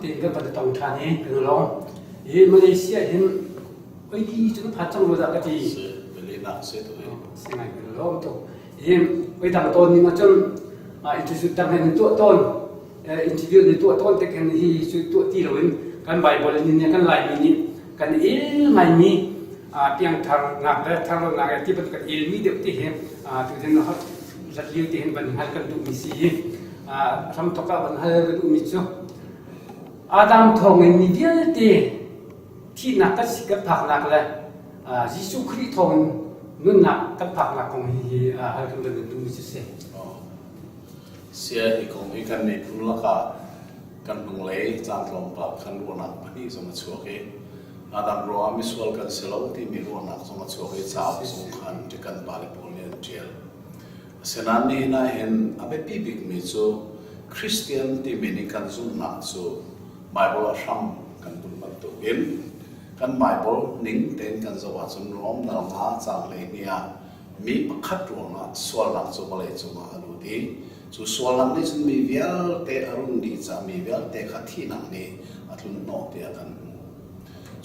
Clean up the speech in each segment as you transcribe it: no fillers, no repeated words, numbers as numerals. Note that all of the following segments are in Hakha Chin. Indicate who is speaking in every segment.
Speaker 1: tein kan van i tong ṭhan i kan i lawm. Hi Malaysia hin oi cu na phan cang rua dah ka ti.
Speaker 2: Si, bialehnak si tu hi.
Speaker 1: Si ngai kan i lawm tuk. Hi oi dang tawn ning ahcun interview dang hin tuah tawn interview ni tuah tawn tik hin hi cu tuah ti loin kan Bible in kan Laimi nih kan il ngaimi piangthar nak le thar lonak le ti bantuk kan ilmi deuh ti hi tutin zat lio ti hin van hal kan duhmi si hi hramthok ah van hal kan duhmi cu Adam thawngin mi vialte thihnak kan si kan phaknak le Jesuh Khrih thawngin nunnak kan phaknak kong hi hal kan van duhmi cu si.
Speaker 2: Sia hi kong hi kan miphun lakah kan hnunglei caan tlawmpal khan ruahnak pahnih zong a chuak i Adam ruangah misual kan si lo timi ruahnak zong a chuak i cauk zong khan kan pale pawl nih an ṭial. Asinain nihin ah hin a biapi bikmi cu Christian timi nih kan zumhnak cu Bible ah hram kan bunh bantukin kan Bible ning tein kan zoh ahcun Rom dal nga caang 12 ah mi pakhat ruangah sualnak cu vawlei cungah a lut i cu sualnak nih cun mi vialte a run dih caah mi vialte kha thihnak nih a tlunhnawh tiah kan hmuh.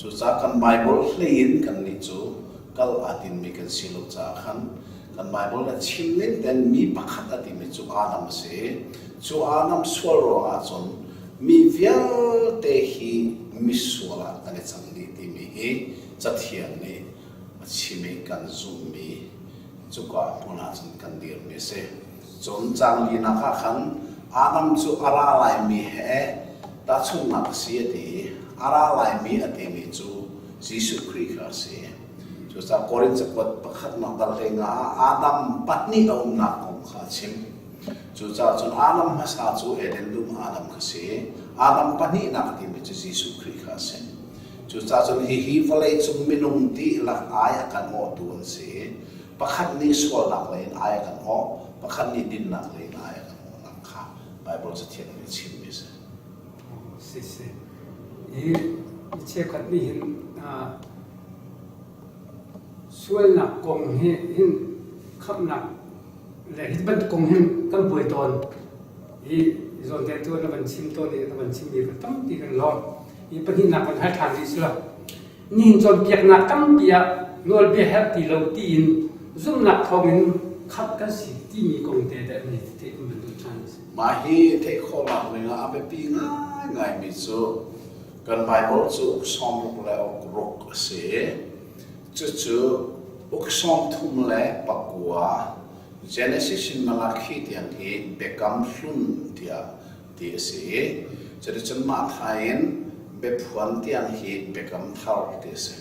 Speaker 2: Cucaah kan Baibal hlei in kannih cu kal aa tinmi kan si lo caah khan kan Baibal a chim ning tein mi pakhat a timi cu Adam a si. Cu Adam sual ruangah cun mi vialte hi misual ah kan i cang dih timi hi Cathiang nih a chim i kan zumhmi cuka hmun ah cun kan dirmi a si. Cun caang linak ah khan Adam cu a ra laimi he tahchunhnak a si a ti i a ra laimi a timi cu Jesuh Khrih kha a si. Cucaah Korin cakuat pakhatnak dal hlei nga ah Adam pahnih a umnak kong kha a chim. Cucaah cun Adam hmasa cu Eden dum Adam kha si. Adam pahnihnak a timi cu Jesuh Khrih kha a si. Cucaah cun hihi vawleicung minung dihlak ai a kan awhtu an si. Pakhat nih sualnak lei in ai a kan awh, pakhat nih dinnak lei in ai a kan awhnak kha Baibal Cathiang nih a chimmi a si.
Speaker 1: Si si. Hi cheukhat nih hin sualnak kong hi hin khamhnak le hi bantuk kong hin kan buai tawn. Hi zawn te tu na van chim tawn i na van chimmi kha tampi kan lawm. Hi pahnihnak kan hal ṭhan rih si lo. Nihin cawnpiaknak tampi ah nawlbia herh ti lo tiin zumhnak thawngin khamh kan si timi kong te dah ni theih kan van duh ṭhan a si.
Speaker 2: Mah hi theih khawhnak dingah a biapi ngaingaimi cu kan Baibal cu uk sawmruk le uk ruk a si. Cucu uk 39 Genesis in Malakhi tiang hi Biakam Hlun tiah ti a si i cuticun mah thai in biaphuan tiang hi biakam thar ti a si.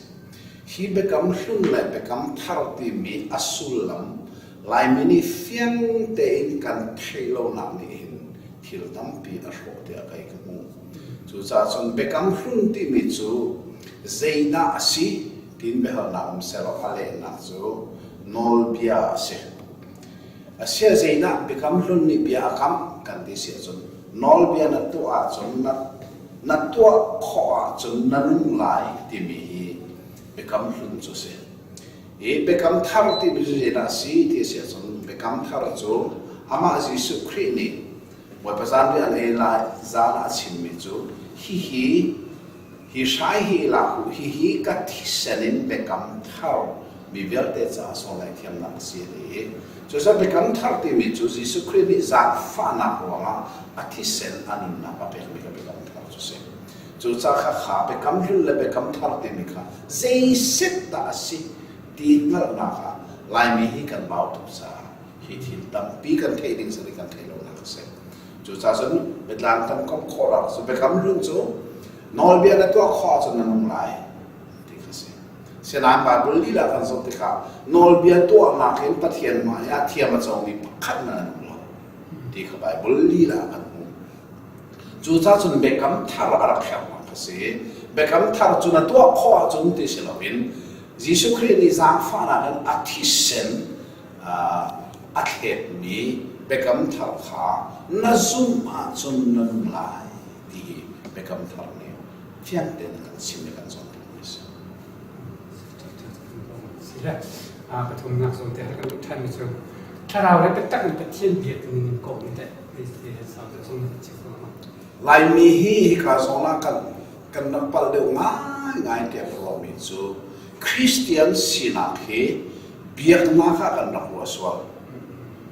Speaker 2: Hi biakam hlun le biakam thar timi a sullam Laimi nih fiang tein kan theih lonak nih hin thil tampi a hrawh tiah kei ka hmuh. Cucaah cun biakam hlun timi cu zeidah a si tiin biahalnak um sehlaw a lehnak cu nawlbia a si. Asia zeidah Biakam Hlun nih bia a kamh kan ti si ahcun nawlbia na tuah ahcun na, na tuah khawh ahcun na nung lai timi hi Biakam Hlun cu a si. Hi Biakam Thar timi cu zeidah a si ti a si ahcun Biakam Thar cu amah Jesuh Khrih nih Bawipa zanriah an ei lai zan ah a chimmi cu hihi Hi hrai hi i lak u, hihi ka thisen in biakam thar mi vialte caah sual ngaihthiamnak a si a ti i cucu biakam thar timi cu Jesuh Khrih nih zaangfahnak ruangah a thisen a nunnak a pekmi kha biakam thar cu a si. Cucaah kha kha biakam hlun le biakam thar timi kha zeiset dah a si ti hngalhnak ah Laimi hi kan bau tuk caah hi thil tampi kan theih ding sal i kan theih lonak a si. Cucaah cun biatlang kan komh khawh rak cu biakam hlun cu nawlbia na tuah khawh ahcun na nung lai ti kha si. Sinain Bible lila kan zoh tikah nawlbia tuahnak in Pathian hmai ah thiam a comi pakhat na nung lo ti kha Bible lila kan hmuh. Cucaah cun biakam thar a rak herhnak kha si. Biakam thar cu na tuah khawh ahcun ti si loin Jesuh Khrih nih zaangfahnak in a thisen a thletmi biakam thar kha na zumh ahcun na nung lai ti hi biakam thar nih fiang tein a kan chim i kan cawnpiakmi a si.
Speaker 1: Pathumnak zawn te kan duh ṭhanmi cu thlarau le biatak in Pathian biak ning in kong teh sau deuh zong na kan chim ko ma.
Speaker 2: Laimi hi hika zawn ah kan kan rak palh deuh ngaingai tiah ka ruahmi cu Christian sinak hi biaknak ah kan rak ruah sual.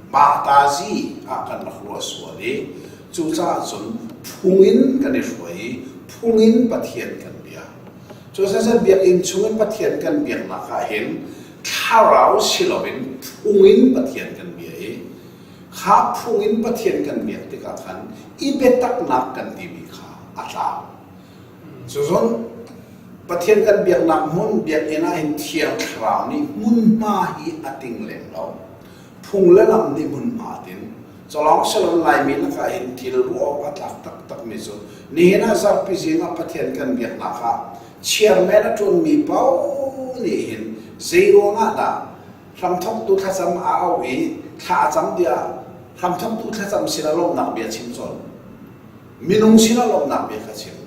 Speaker 2: Matazi ah kan rak ruah sual i cucaah cun phung in kan i hruai i phung in Pathian kan bia. Cucaah biakinn chung in Pathian kan biaknak ah hin thlarau si loin phung in Pathian kan bia i kha phung in Pathian kan biak tikah khan i biataknak kan timi kha a tlau. Cuzun Pathian kan biaknak hmun biakinn ah hin Thiang Thlarau nih hmunhma hi a ting lem lo. Phung le lam nih hmunhma a tin. Culawng silon Laimi lakah hin thil ruah awk a tlak taktakmi cu nihin ah zarhpi zing ah Pathian kan biaknak ah chairman a ṭuanmi paoh nih hin zei ruangah dah hramthawktu thlacam a auh i thla a cam tiah hramthawktu thlacam sinah lawmhnak bia chim colh. Minung sinah lawmhnak bia kha chim.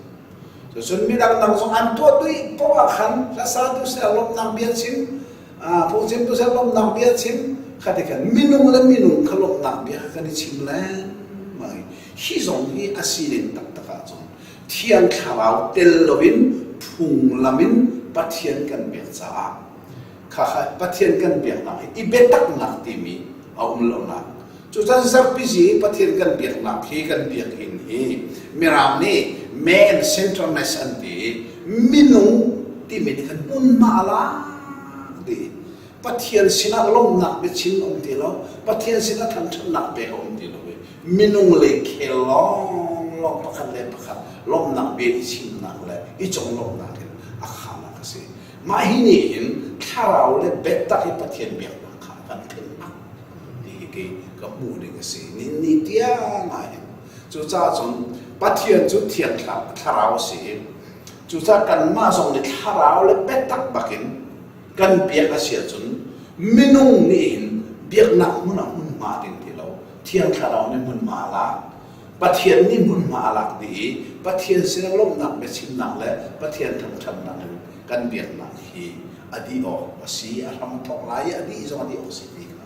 Speaker 2: Cun midang dang zong an tuah duh poah ah khan hlasatu sinah lawmhnak bia chim, phungchimtu sinah lawmhnak bia chim, kha ti khan minung le minung kha lawmhnak bia kha kan i chim lengmang. Hi zong hi a sining taktak ahcun Thiang Thlarau tel loin phunglam in Pathian kan biak caah khakha Pathian kan biaknak hi i biataknak timi a um lonak. Cucan zarhpizi Pathian kan biaknak hi kan biakinn hi Mirang nih man centeredness an ti i minung timi nih khan hmunhma a lak dih. Pathian sinah lawmhnak biachim a um ti lo, Pathian sinah thangṭhatnak pek a um ti lo i minung lei khel lawnglawng pakhat le pakhat lawmhnak bia i chimnak le i conglawmhnak in a khahnak a si. Mah hi nih hin thlarau le biatak hi Pathian biaknak kha a kan thennak ti hi kei ka hmuh ning a si. Ni ni tiang ah hin cucaah cun Pathian cu thiang thlarau a si i cucaah kanmah zong nih thlarau le biatak bakin kan biak a si ahcun minung nih hin biaknak hmun ah hmunhma ding ti lo thiang thlarau nih hmunhma a lak Pathian nih hmunhma a lak dih i Pathian sinah lawmhnak biachimnak le Pathian thangṭhatnak in kan biaknak hi a dih awk a si, a hram thawk lai i a dih zong a dih awk a si ti kha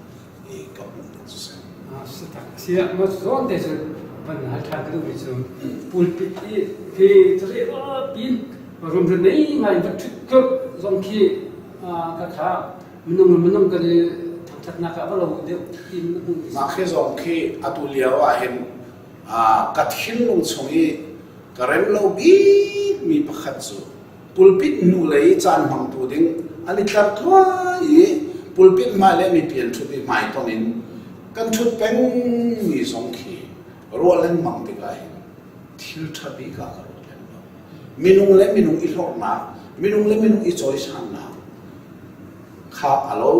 Speaker 2: ka hmuh ning cu si.
Speaker 1: Si tak. Si ah ma zawn te cu van hal ṭhan ka duhmi cu pulpit i khi cari pin rumrin nei ngai in va ṭhut tluk zong khi ka kha minung minung kan i thangṭhatnak ah va lo deuh tin na hmuh
Speaker 2: Mah khi zong khi atu lio ah hin ka thinlung chung i ka rem lo bikmi pakhat cu pulpit hnulei i caan hmangtu ding an i tlar tluai i pulpit hmai le mipi an ṭhut i hmaitonh in kan ṭhut pengmi zong khi ruah lengmang tikah hin thil ṭha bik ah ka ruat lem lo. Minung le minung i hlorhnak, minung le minung i cawisannak kha a lo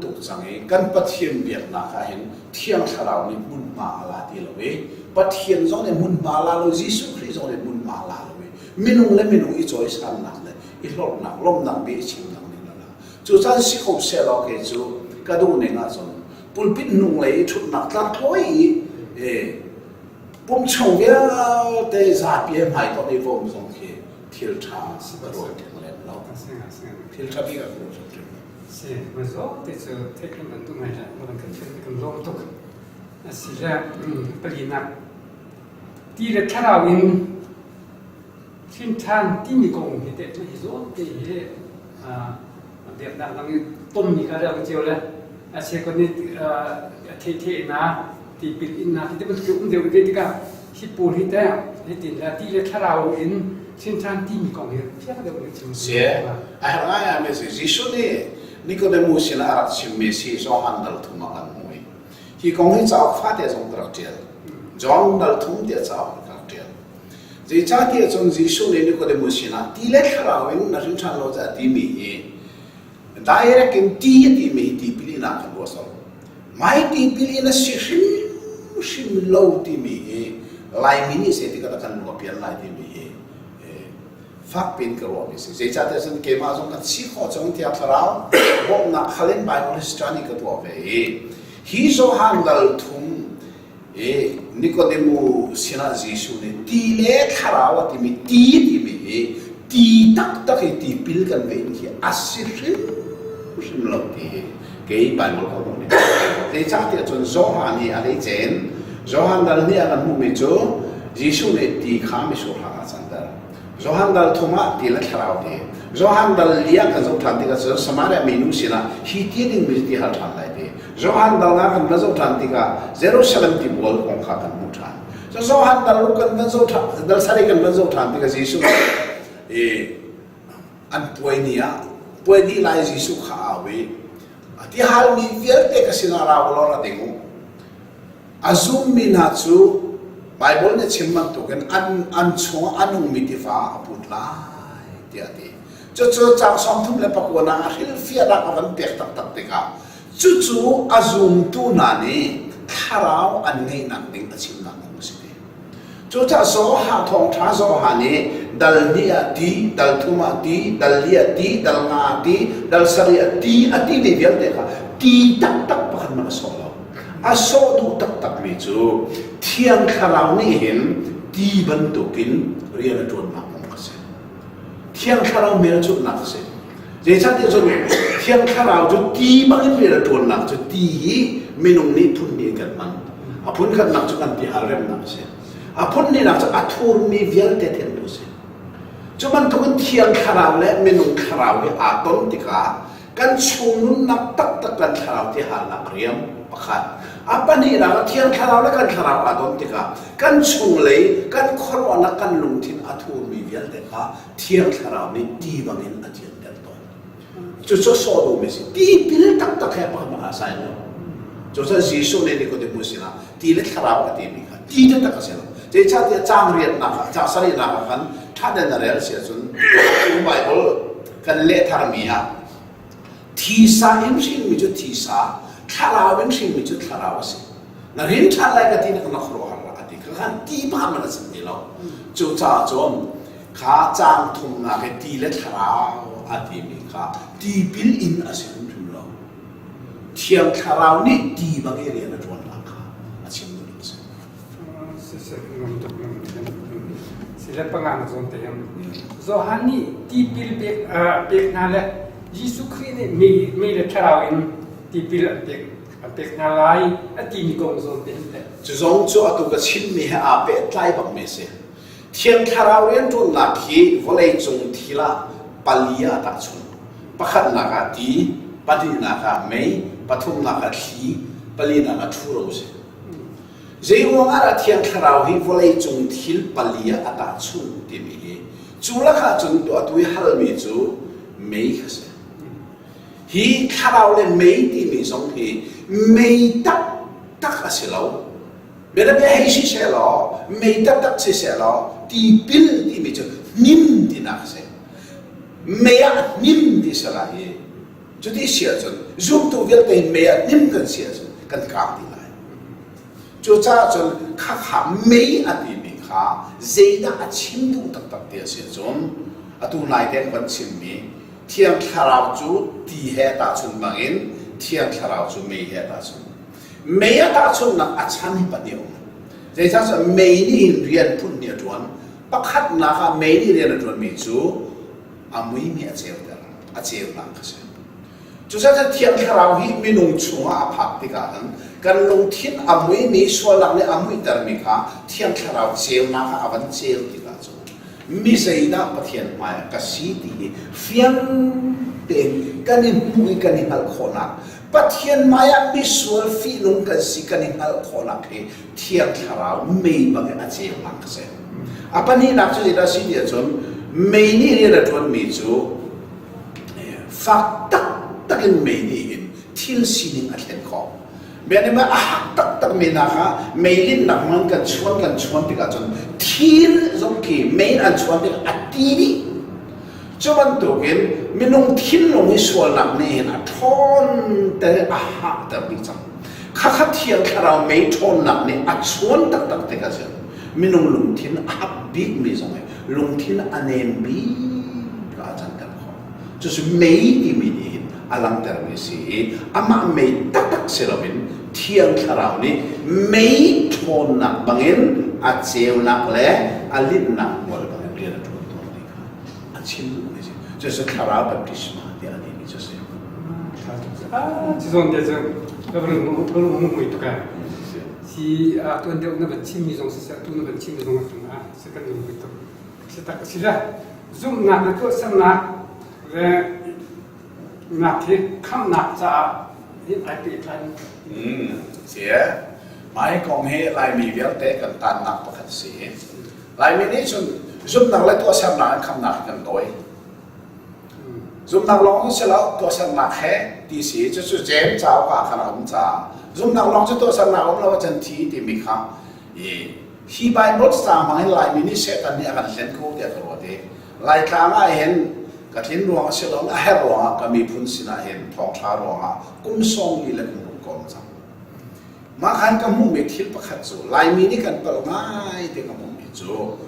Speaker 2: tuk cang i kan Pathian biaknak ah hin Thiang Thlarau nih hmunhma a la ti lo i Pathian zong nih hmunhma a la lo, Jesuh Khrih zong nih hmunhma a la lo i minung le minung i cawisannak le i hlorhnak, lawmhnak bia i chimnak nih a la. Cucan si kho sehlaw kei cu ka duh ning ahcun pulpit hnunglei i ṭhutnak tlangthlawi i pum chung vialte zapi he hmaitonh i vom zong khi thil ṭha ka ruat theng lem lo. Thil ṭha bik ah ka ruat hrimhrim lo.
Speaker 1: Si, mazaw te cu theih kan bantuk ngai le kan kan thil kan lawm tuk. Asi le palinak ti le thlarau in hrin ṭhan timi kong hi teh hi zawn te hi biaknak dang i pommi kha rel cio le a cheukhat nih a thei na tipil innak hi ti bantuk um deuh ve tikah hi pawl hi teh hitin le ti le thlarau in hrin ṭhan timi kong hi fiang deuh in chim
Speaker 2: Si, a herh ngai ah mi si Jesuh nih Nicodemus sinah a rak chimmi si Johan dal thum ah kan hmuh i hi kong hi cauk fate zong ka rak ṭial. John dal thum tiah cauk ka rak ṭial. Zeicahtiah cun Jesuh nih Nicodemus sinah ti le thlarau in na hrin ṭhan lo caah timi hi direct in ti a timi hi tipil in ah kan ruah sawh. Mai tipil in a si hrimhrim lo timi hi Laimi nih zei tikah dah kan lung a pian lai timi hi fak piin ka ruahmi a si. Zeicahtiah cun keimah zong ka si khawh cang tiah thlarau bawmhnak hal in Bible study ka tuah ve i hi Johan dal thum i Nikodemu sinah Jesuh nih ti le thlarau a timi ti timi hi ti taktak i tipil kan ngeih khi a si hrimhrim lo ti hi kei Bible ka hmuh ning zeicahtiah cun Johan hi a hleicen Johan dal nih a kan hmuhmi cu. Jesuh nih ti kha mitsur hang ah a canter. Johan dal thum ah ti le thlarau ti. Johan dal li ah kan zoh ṭhan tikah cun Samaria minu sinah hi ti dingmi cu ti hal ṭhan lai ti. Johan dal nga kan va zoh ṭhan tikah Jerusalem tibual kong kha kan hmuh ṭhan. Cu Johan dal kan van zoh ṭhan dal sarih kan van zoh ṭhan tikah Jesuh nih an puai ni ah puai dih lai Jesuh kha au i a ti halmi vialte ka sinah ra u law ra ding u. A zummi hna cu Baibal nih chim bantukin an, an chungah a nungmi tiva a put lai tiah a ti. Cucu caang 39 ah a hrilhfiahnak a van pek taktak tikah cucu a zumtu hna nih thlarau an ngeihnak ding a chimnak kong a si ve. Cucaah Zoha thawngṭha Zoha nih dal hnih ah ti, dal thum ah ti, dal li ah ti, dal nga ah ti, dal sarih ah ti a timi vialte kha ti taktak pakhat hmanh a sawh lo. A sawh duh taktakmi cu Thiang Thlarau nih hin ti bantukin rian a ṭuannak kong a si. Thiang Thlarau hmelchunhnak a si. Zeicahtiah cun Thiang Thlarau cu ti bangin rian a ṭuannak cu ti hi minung nih phun hnih in kan hman. A phun khatnak cu kan tihal remnak a si. A phun hnihnak cu a thurmi vialte thentu a si. Cu bantukin Thiang Thlarau le minung thlarau hi aa ton tikah kan chung nunnak taktak kan thlarau tihalnak riam pakhat. A pahnihnak ah Thiang Thlarau le kan thlarau aa ton tikah kan chunglei kan khuaruahnak kan lungthin a thurmi vialte kha Thiang Thlarau nih ti bangin a thianter tawn. Cucu sawh duhmi a si. Tipil taktak he pakhat ah sai lo. Cucaah Jesuh nih Nicodemus sinah ti le thlarau a timi kha ti taktak a si lo. Zeicahtiah caang riatnak ah, caang sarihnak ah khan ṭha na rel si ahcun Bible kan leh tharmi ah thisa in hrinmi cu thisa, thlarau in hrinmi cu thlarau a si. Na rin ṭhan lai ka ti na khuaruahhar a ti kha khan ti pakhat man a chim ti lo. Cucaah cun kha caang thumnak i ti le thlarau a timi kha tipil in a si hrimhrim lo. Thiang Thlarau nih ti bang i rian a ṭuannak kha a chim duhnak a si.
Speaker 1: Sile pangang zawn te Johan nih tipil pek pek hna le Jesuh Khrih nih mi le thlarau in tipil an pek an pek hna lai a timi kong zawn te hin teh.
Speaker 2: Cu zong cu atu ka chimmi he aa pehtlai bakmi a si. Thiang Thlarau rianṭuannak hi vawleicung thil ah pali ah tahchunh. Pakhatnak ah ti, pahnihnak ah mei, pathumnak ah thli, palinak ah ṭhuro a si. Zeiruang ah dah Thiang Thlarau hi vawleicung thil pali ah a tahchunh timi hi cu lakah cun atu i halmi cu mei kha si. Hi thlarau le mei timi zong hi mei taktak a si lo. Bianabia hei si sehlaw, mei taktak si sehlaw, tipil timi cu hnim tinak a si. Mei ah hnim ti si lai i cuti si ahcun zumtu vialte hi mei ah hnim kan si ahcun kan kang dih lai. Cucaah cun khakha mei a timi kha zeidah a chim duh taktak ti a si ahcun atu naite ka van chimmi Thiang Thlarau cu ti he tahchunh bangin Thiang Thlarau cu mei he tahchunh. Mei a tahchunhnak a chan hi pahnih a um. Zeicahtiah mei nih hin rian phun hnih a ṭuan. Pakhatnak ah mei nih rian a ṭuanmi cu a muimi a ceuter, a ceunak kha si. Cucaah Thiang Thlarau hi minung chungah a phak tikah hin kan lungthin a muimi sualnak nih a muihtermi kha Thiang Thlarau ceunak ah a van ceu tikah cun mi zeidah Pathian hmaiah ka si ti hi fiang tein kan i hmuh i kan i hngalh khawhnak Pathian hmaiah misual fihnung kan si kan i hngalh khawhnak hi Thiang Thlarau mei bangin a ceunak a si. A pahnihnak cu zeidah a si ti ahcun mei nih rian a ṭuanmi cu fak taktak in mei nih hin thil sining a thlen khawh. Bianima a hak taktakmi nak ah mei linhnak man kan chuan kan chuan tikah cun thil zong khi mei an chuan tikah a ti dih. Cu bantukin minung thinlung i sualnak nih hin a ṭhawnter i a hahter dih cang. Khakha Thiang Thlarau mei ṭhawnnak nih a chuan taktak tikah cun minung lungthin a hap bikmi zong hi lungthin a nem bik ah a canter khawh. Cucu mei timi nih hin a langhtermi a si i amah mei taktak si loin Thiang Thlarau nih mei ṭhawnnak bangin a ceunak le a linhnak hmual bangin rian a ṭuan tawn ti kha a chim duhmi a si. Cucu thlarau baptisma tiah a timi cu a si.
Speaker 1: Ci zawn te cu ka lung mui tuk ai. Hi tuan deuh na van chimmi zong siseh, tu na van chimmi zong ah si kan lungput tuk. Si tak si le zumhnak le tuahsernak le nak hi khamhnak caah hin ai pehtlai.
Speaker 2: Si e. Mah kong hi Laimi vialte kan tannak pakhat a si. Laimi nih cun zumhnak le tuahsernak in khamhnak hi kan dawi. Zumhnak lawng cu si lo, tuahsernak he ti si. Cucu James cauk ah khan a um caah zumhnak lawng cu tuahsernak um lo ahcun thi timi kha i hi Bible ca hmang in Laimi nih Satan nih a kan hlen ko tiah ka ruat i Laitlang ah hin ka tlin ruang a si lo a herh ruangah ka miphun sinah hin thawngṭha ruangah kum sawmli le kum ruk ka um cang. Mah khan ka hmuhmi thil pakhat cu Laimi nih kan palh ngai ti ka hmuhmi cu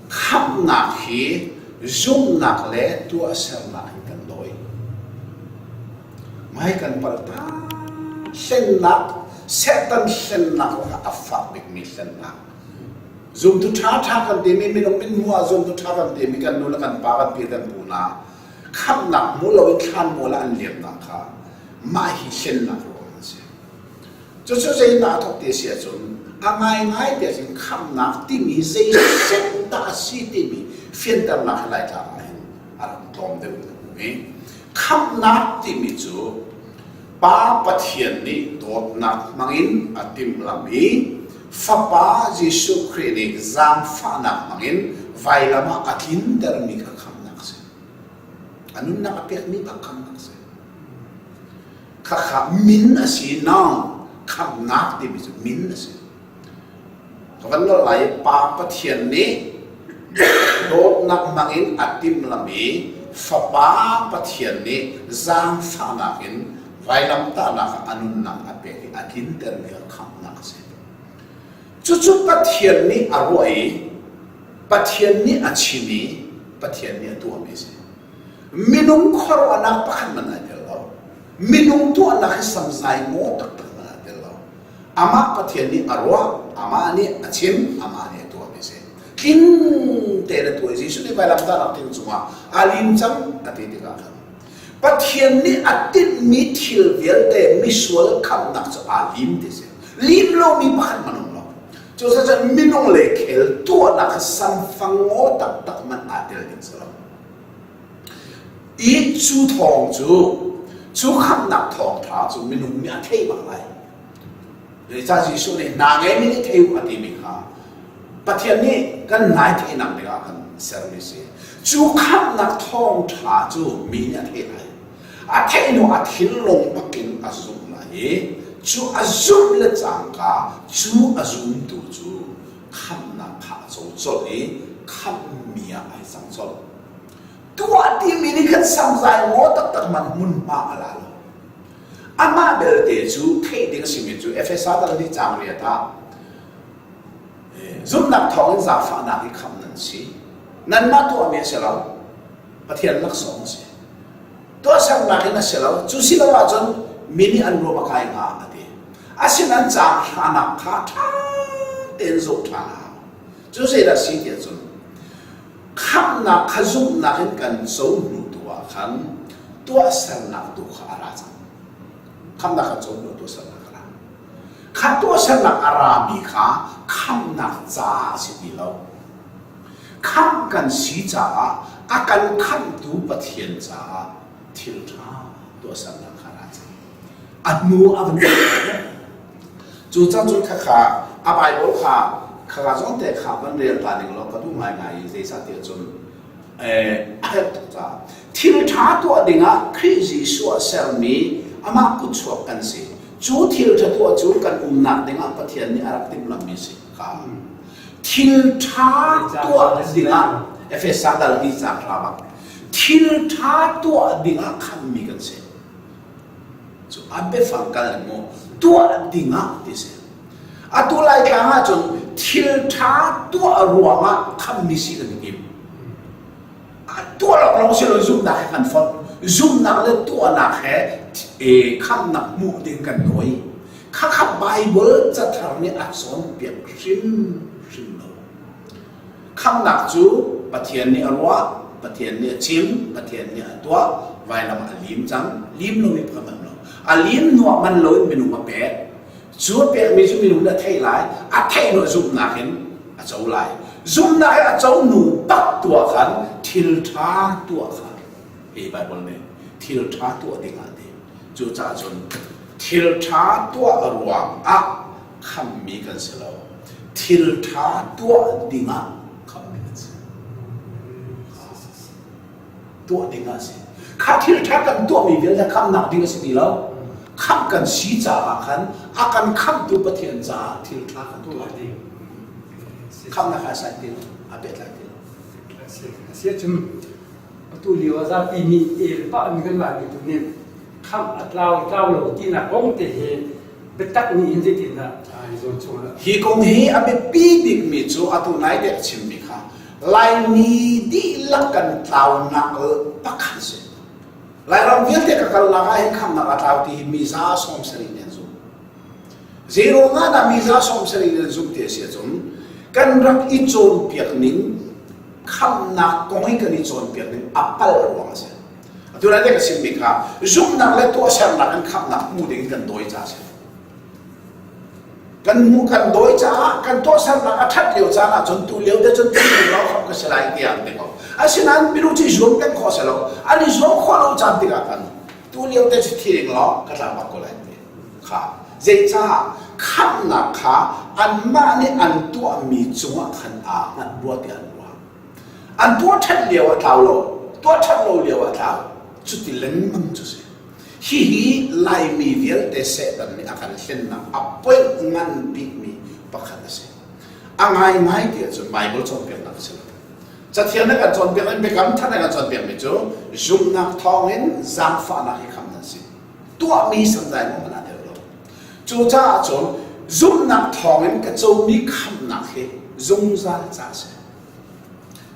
Speaker 2: khamhnak hi zumhnak le tuahsernak in kan dawi. Mai kan palh ta. Hlennak, Satan hlennak lakah a fak bikmi hlennak. Zumtu ṭhaṭha kan timi minung min hmuh ah zumtu ṭha kan timi kan nu le kan pa kan pi kan pu hna khamhnak hmu loin thlanmual ah an liamnak kha mah hi hlennak ruang an si. Cucu zeidah a thawk ti a si ahcun a ngaingai ti ahcun khamhnak timi zei set dah a si timi fianternak hi Laitlang ah hin a rak tlawm deuh in ka hmuh i khamhnak timi cu Pa Pathian nih dawtnak hmangin a timhlamh i Fapa Jesuh Khrih nih zaangfahnak hmangin vailam ah a tlintermi kha khamhnak a si. A nunnak a pekmi bak khamhnak a si. Khakha min a si, noun, khamhnak timi cu min a si. Ka van lawh lai i Pa Pathian nih dawtnak hmangin a timhlamh i Fapa Pathian nih zaangfahnak in vailamtahnak ah a nunnak a pek i a tlintermi kha khamhnak a si. Cucu Pathian nih a ruah i Pathian nih a chim i Pathian nih a tuahmi a si. Minung khuaruahnak pakhat man ai tel lo. Minung tuahnak hi samzai maw taktak man ai tel lo. Amah Pathian nih a ruah, amah nih a chim, amah nih a tuahmi a si. Tling tein a tuah i Jesuh nih vailamtahnak thing cungah a lim cang a ti tikah khan Pathian nih a tinhmi thil vialte misual khamhnak cu aa lim ti si. Lim lomi pakhat man um lo. Cucaah minung le khel tuahnak samfang ngaw taktak man aa tel ding si lo. I cu thawng cu, cu khamhnak thawngṭha cu minung nih a theih bak lai. Zeicah Jesuh nih hna ngeimi nih thei u a timi kha Pathian nih kan nai theihnak dingah kan sermi si. Cu khamhnak thawngṭha cu mi nih a theih lai. A theih hnu a thinlung bakin a zumh lai i cu a zumh le cangka cu a zumtu cu khamhnak kha a co colh i khamhmi ah ai cang colh. Tuah timi nih khan samzai ngaw taktak man hmunhma a la lo. Amah belte cu theih ding a simi cu Efesa dal nih caang riat ah zumhnak thawngin zaangfahnak i khamh nan si. Nanmah tuahmi a si lo. Pathian laksawng a si. Tuahsernak in a si lo. Cu si lo ahcun mi nih an ruam a kai hnga a ti. Asinain caang hranak kha ṭha tein zoh ṭhan a hau. Cu zeidah si tiah cun khamhnak kha zumhnak in kan co hnu tu ah khan tuahsernak tu kha a ra cang. Khamhnak kan co hnu tuahsernak a ra. Kha tuahsernak a rami kha khamhnak caah a si ti lo. Khamh kan si caah a kan khamhtu Pathian caah thil ṭha tuahsernak kha ra cang. A hnu a van Cu cang cun khakha a Bible kha khakha zong te kha van rel ta ning law ka duh ngaingai i zeicahtiah cun a herh tuk caah thil ṭha tuah dingah Khrih Jesuh ah sermi amah kutchuak kan si. Cu thil ṭha tuah cu kan umnak dingah Pathian nih a rak timhlamhmi si kha. Thil ṭha tuah dingah Efesa dal hi caang hram ah thil ṭha tuah dingah khamhmi kan si. Cu a biafang kal in maw tuah dingah ti si. Atu Laitlang ahcun thil ṭha tuah ruangah khamhmi si kan i tim. Tuah lawnglawng si lo zumhnak he kan fonh. Zumhnak le tuahnak he khamhnak hmuh ding kan nawi. Khakha Baibal cathar nih a cawnpiak hrimhrim lo. Khamhnak cu Pathian nih a ruah, Pathian nih a chim, Pathian nih a tuah, vailam a lim cang, lim lo i phang lo. A lim hnuah man loin minung a pek. Cu a pekmi cu minung nih a theih lai, a theih hnu zumhnak in a co lai. Zumhnak he a co hnu bak tuah khan thil ṭha tuah kha hi Baibal nih thil ṭha tuah ding ah ti. Cucaah cun thil ṭha tuah ruang ah khammi kan si lo. Thil ṭha tuah ding ah khammi kan si. Tuah ding ah a si. Kha thil ṭha kan tuahmi vialte khamnak ding a si ti lo. Khamh kan si caah khan a kan khamhtu Pathian caah thil ṭha kan tuah ding. Khamhnak a sai ti lo, a pehtlai ti lo.
Speaker 1: A si ahcun atu lio ah zapi nih el pah mi kan Laimi tu nih khamh a tlau tlau lo tinak kong te hi biatak nih hin zeitindah hi zawn chungah
Speaker 2: Hi kong hi a biapi bikmi cu atu nai te a chimmi kha Laimi dihlak kan tlaunak pakhat si. Lairam vialte ka kalnak ah hin khamnak a tlau ti hi mi za 70 nih an zumh. Zeiruang ah dah mi za 70 nih an zumh ti a si ahcun kan rak i cawnpiak ning khamnak kong hi kan i cawnpiak ning a palh ruang a si. Atu lai ka chimmi kha zumhnak le tuahsernak in khamnak hmu ding in kan dawi ca a si. Kan hmuh kan dawi caah kan tuahsernak a ṭhat lio caan ahcun tu lio te cun tu lio kham ka si lai tiah an ti ko. Asinain minung cu i zuam peng khawh si lo. An i zuam khawh lo caan tikah khan tu lio te cu thi ding law ka tlang bak ko lai ti kha. Zeicah khamhnak kha anmah nih an tuahmi cungah khan aa hngat rua tiah an ruah. An tuah ṭhat lio ah tlau lo, tuah ṭhat lo lio ah tlau. Cuti lengmang cu si. Hihi Laimi vialte Satan nih a kan hlennak a point ngan bikmi pakhat a si. A ngaingai ti ahcun Bible cawnpiaknak a si lo. Cathiang nih kan cawnpiak in biakam thar nih kan cawnpiakmi cu zumhnak thawngin zaangfahnak hi kham nan si. Tuahmi santlai maw hmanh ah tel lo. Cucaah cun zumhnak thawngin ka comi khamhnak hi zungzal ca a si.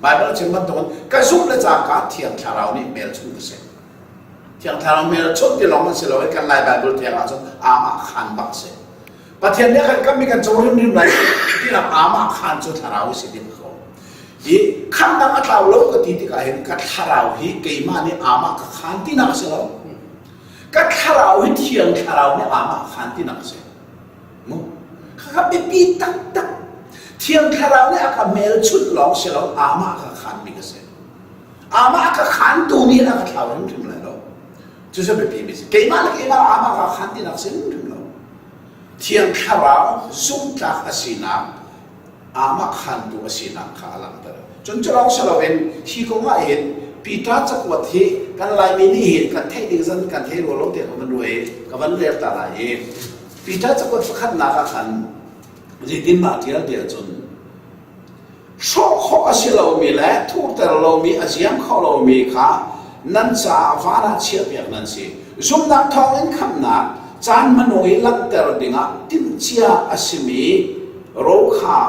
Speaker 2: Bible chim bantukin ka zumh le cangka Thiang Thlarau nih hmelchunh ka si. Thiang Thlarau hmelchunh ti lawng an si lo i kan Lai Bible thiang ahcun aamah khaan bak a si. Pathian nih a kan kammi kan co hrimhrim lai tinak aamah khaan cu thlarau a si ding ko. Hi khamnak a tlau lo ka ti tikah hin ka thlarau hi keimah nih aamah ka khaan tinak a si lo. Ka thlarau hi Thiang Thlarau nih aamah khaan tinak a si. Mu. Khakha biapi taktak. Thiang Thlarau nih a ka hmelchunh lawng si lo aamah ka khaanmi ka si. Amah a ka khaantu nih a ka thlau hrimhrim lai lo. Cucu biapi mi si. Keimah le keimah amah ka khaan tinak si hrimhrim lo. Thiang Thlarau zumtlak a sinak, amah khaantu a sinak kha a langhter. Cun cu lawng si loin hi kong ah hin Peter cakuat hi kan Laimi nih hin kan theih ding zan kan thei rua lo tiah ka van ruah i ka van rel ta lai i Peter cakuat pakhatnak ah khan zeitindah ṭial tiah cun Hrawh khawh a si lomi le thurter lomi a ziam kho lomi kha nan caah van ah chiahpiak nan si. Zumhnak thawngin khamhnak caan hmanung i langhter dingah timhcia a simi ro kha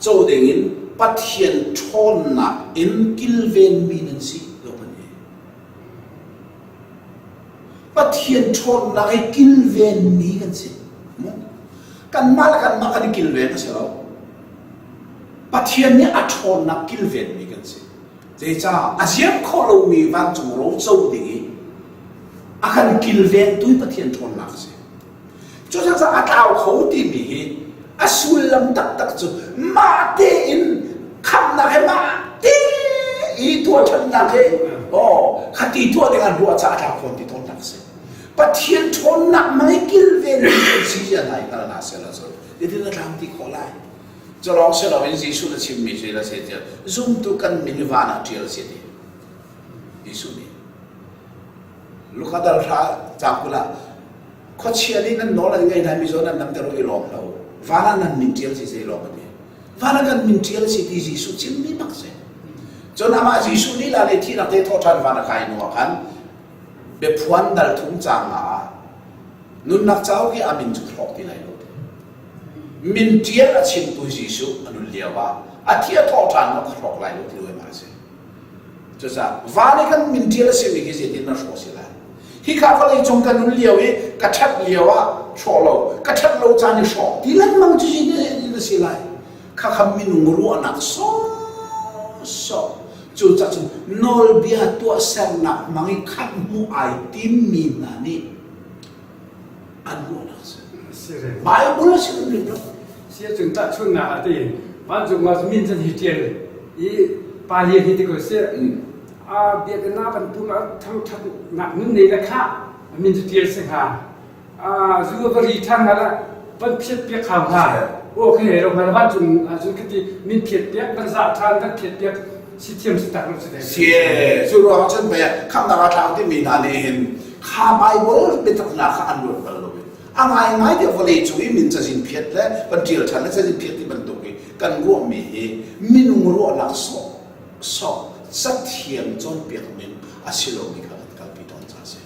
Speaker 2: co dingin Pathian ṭhawnnak in kilvenmi nan si. Pathian ṭhawnnak i kilvenmi kan si. Kanmah le kanmah kan i kilven a si lo. Pathian nih a ṭhawnnak kilvenmi kan si. Zeicah a ziam khawh lomi vancung ro co ding i a kan kilvengtu hi Pathian ṭhawnnak a si. Cucaah a tlau kho timi hi a sullam taktak cu mah tein khamhnak he mah te i tuah ṭhatnak he aw khati tuah ding an ruah caah a tlau kho ti tawnnak a si. Pathian ṭhawnnak hmang i kilvenmi kan si zia hna i hngal hna seh law cu hitin na tlam ti khawh lai. Cu lawng si loin Jesuh na chimmi cu la se tiah zumtu kan min van ah ṭial si ti. Jesuh nih Luka dal hra caang 20 ah khuachia nih nan nawl an ngei hna mi zawn nan namter i lawm lo van ah nan min ṭial si zei lawm a ti van ah kan min ṭial si ti Jesuh chimmi bak si cun amah Jesuh lila le thihnak te thawh ṭhan van a kai hnu ah khan biaphuan dal thum caang ah nunnak cauk i a min cu hrawk ti lai lo Min ṭial a chimtu Jesuh a nun lio ah a thi a thawh ṭhan maw ka hrawk lai lo ti lo ma a si. Cucaah van i kan min ṭial a simi khi zeitin na hrawh si lai? Hika vawlei cung ka nun lio i ka ṭhat lio ah hrawh lo, ka ṭhat lo caan i hrawh ti lengmang cu zeitin na si lai? Khakha minung ruahnak sawhsawh. Cucaah cun nawlbia tuahsernak hmang i khamh hmuh ai timmi hna nih. An ruahnak a si. Bible a si rin lo.
Speaker 1: Si ahcun tahchunhnak ah tiin vancung ah min can hi ṭial i pa lian hi ti ko seh. A biakinn ah kan pum ah thangṭhatnak nun nei le khah min cu ṭial si hnga. Zu a va ri ṭhan hnga le van phiat piak hau hnga. Aw khi hei ro hnga vancung ahcun khiti min phiat piak van zah ṭhan van phiat piak si thiam si tak lo si deng.
Speaker 2: Si cu ruang cun pei khamnak a tlau timi hna nih hin kha Bible biataknak kha an ruat bal lo i a ngaingai tiah vawlei cung i min cazin phiat le van ṭial ṭhan le cazin phiat ti bantuk i kan ruahmi hi minung ruahnak sawh sawh cathiang cawnpiak ning a si lomi kha kan kalpi tawn ca a si.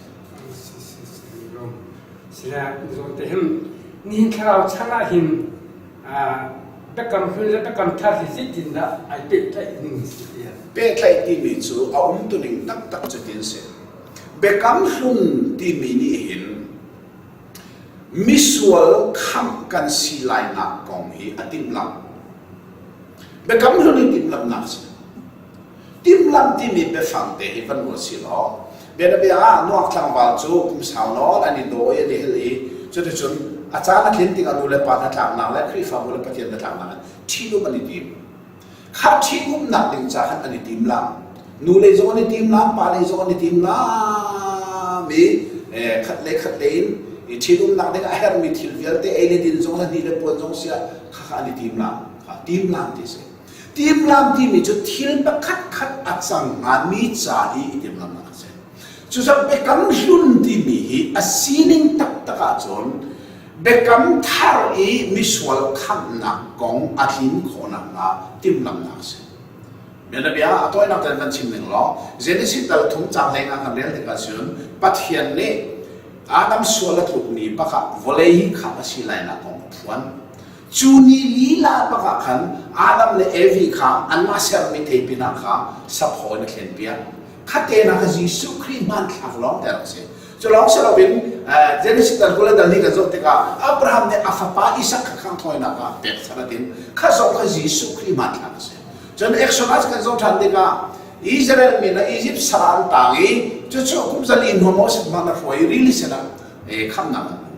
Speaker 1: Sila zawn te hin nihin thlarau chan ah hin biakam hlun le biakam thar hi zeitindah ai pehtlaih ning si tiah.
Speaker 2: Pehtlaih timi cu a umtuning taktak cutin si. Biakam hlun timi nih hin misual khamh kan si lainak kong hi a timhlamh. Biakam hlun i timhlamhnak si. Timhlamh timi biafang te hi van ruat si law, bianabia ah nuak tlangval cu kum sau nawn an i daw i an i hel i cuticun a caan a tlin tikah nu le pa hnatlaknak le Khrihfabu le Pathian hnatlaknak in ṭhitum an i tim. Kha ṭhitumnak ding ca khan an i tim lam. Nu lei zong an i tim lam, pa lei zong an i tim lam i khat le khat le in i ṭhitumnak ding a herhmi thil vialte ei le din zong le hni le puan zong siah kha kha an i tim lam. Kha tim lam ti si. Timhlamh timi cu thil pakhatkhat a cang hngami ca i i timhlamhnak a si. Cucaah biakam hlun timi hi a sining taktak ahcun biakam thar i misual khamhnak kong a tlin khawh nakhnga timhlamhnak a si. Bianabia a tawinak tein kan chim ning law Genesis dal thum cang leng ah kan rel tikah cun Pathian nih Adam sual a tlukmi bakah vawlei hi khamh a si lainak kong a phuan. Cu ni lila bak ah khan Adam le Evi kha anmah sermi theipi hna kha saphaw in a thlenpiak. Khate na kha Jesuh Khrih hmanthlak lawng te rak si. Cu lawng si loin Genesis dal 20 le dal hnih kan zoh tikah Abraham nih a fapa Isak kha khanghthawinak ah pekchanh a tim. Kha zong kha Jesuh Khrih hmanthlak a si. Cun Exodus kan zoh ṭhan tikah Israel mi hna Egypt sal ah an tang i cucu kum zali hnu Moses hmang a hruai i rili sen ah khamhnak an hmu.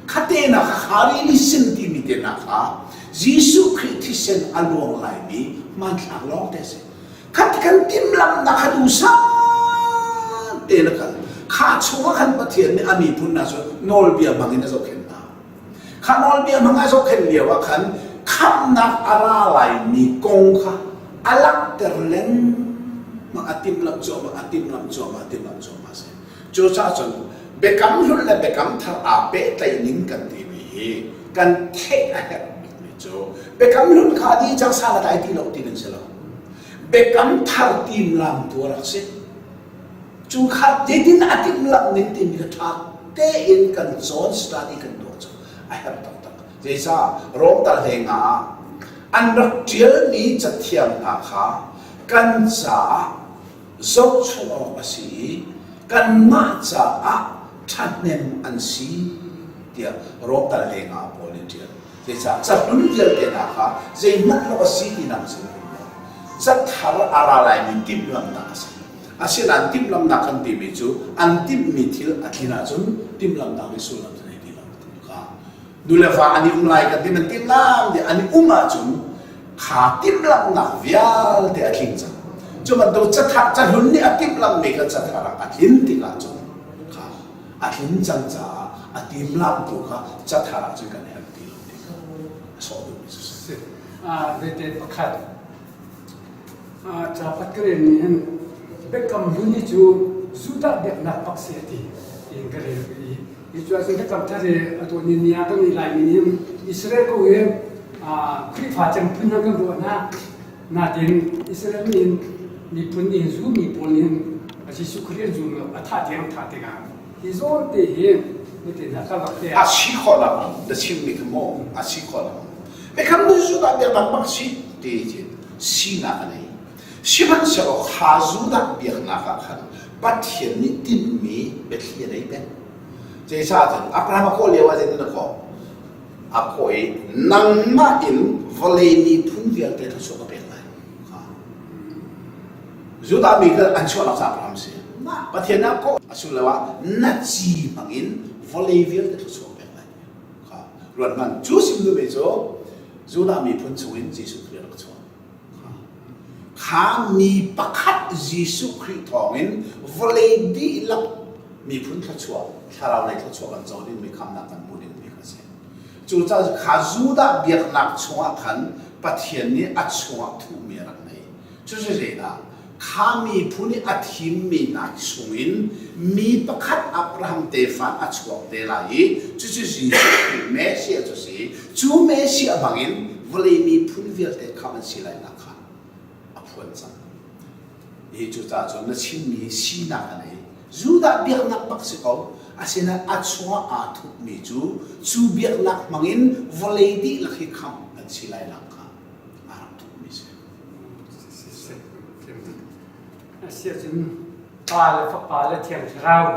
Speaker 2: Khate na kha rili sin timi te na kha Jesuh Khrih thisen a luang laimi hmanthlak lawng te si. Khat kan timhlamhnak kha duhsah te na kal. Kha chungah khan Pathian nih a miphun hna cu nawlbia hmang in a zohkhenh hna. Kha nawlbia hmang a zohkhenh lio ah khan khamhnak a ra laimi kong kha a langhter lengmang a timhlamh cuahmah a timhlamh cuahmah a timhlamh cuahmah a si. Cucaah cun biakam hlun le biakam thar aa pehtlaih ning kan timi hi kan theih a herh bikmi cu biakam hlun kha a dih cang san a tlai ti lo ti kan si lo. Biakam thar timlam tu a rak si. Cu kha zeitin a timhlamh ning timi kha ṭha tein kan cawn study kan tuah cu a herh taktak. Zeicah Rom tal hleng ah an rak ṭialmi cathiang hna kha kan caah zohchunh awk a si i kanmah caah ṭhahnem an si tiah Rom tal lengah Paul nih a ṭial. Zeicah cahlun vialte hna kha zeihmanh lo a si tinak a si lo. Cathar a ra laimi timhlamhnak a si. Asinain timhlamhnak kan timi cu an timhmi thil a tlin ahcun timhlamhnak nih sullam cu nei ti lo kha nu le va an i um lai kan ti nan timhlam ti an i um ahcun kha timhlamhnak vialte a tling cang. Cu bantuk cathar cahlun nih a timhlamhmi kha cathar ah a tlin tikah cun kha a tlin cang caah a timhlamhtu kha cathar ah cun kan herh ti lo ti kha a sawh duhmi cu si.
Speaker 1: Zeite pakhat capat ka rel nih hin biakam hlun hi cu Judah biaknak bak si a ti tiin ka rel i Hi cu ahcun biakam thar i atu ni ni ah kan i Laimi nih Israel ko hi Khrihfa cem phun hna kan ruah hna. Natin Israel nih hin miphun nih hin zummi pawl nih hin Jesuh Khrih an zum lo a thah tiang thah tikah hi zawn te hi nitin ah ka rak te
Speaker 2: a si khawh lo na chimmi kha maw a si khawh lo biakam nu Judah biaknak bak si ti hi sinak a nei sihmanhsehlaw kha Judah biaknak ah khan Pathian nih tinhmi biathli a nei peng Zeicah cun Abraham a kawh lio ah zeitin a kawh? A kawh i nangmah in vawlei miphun vialte thluachuah ka pek lai. Judah mi kha an chuahnak ca Abraham si. Pathian ah kawh a sullam ah na ci hmang in vawlei vialte thluachuah pek lai. Ruat hmanh. Cu sim duhmi cu Judah miphun chungin Jesuh Khrih a rak chuak. Kha mi pakhat Jesuh Khrih thawngin vawlei dihlak miphun thluachuah, thlarau lei thluachuah kan co dingmi khamnak kan hmuh dingmi kha a si. Cucaah kha Judah biaknak chungah khan Pathian nih a chungah thuhmi a rak ngei. Cucu zeidah? Kha miphun i a thimmi hna chungin mi pakhat Abraham tefa a chuak te lai i cucu Jesuh Khrih Messiah cu si. Cu Messiah bangin vawlei miphun vialte khamh an si lainak kha a phuan cang. Hi cucaah cun na chimmi sinak a nei. Judah biaknak bak si ko. Asinain a chungah aa thupmi cu cu biaknak hmangin vawlei dihlak hi khamh an si lainak kha a rak thupmi si.
Speaker 1: Asiahcun Pa le Fapa le Thiang Thlarau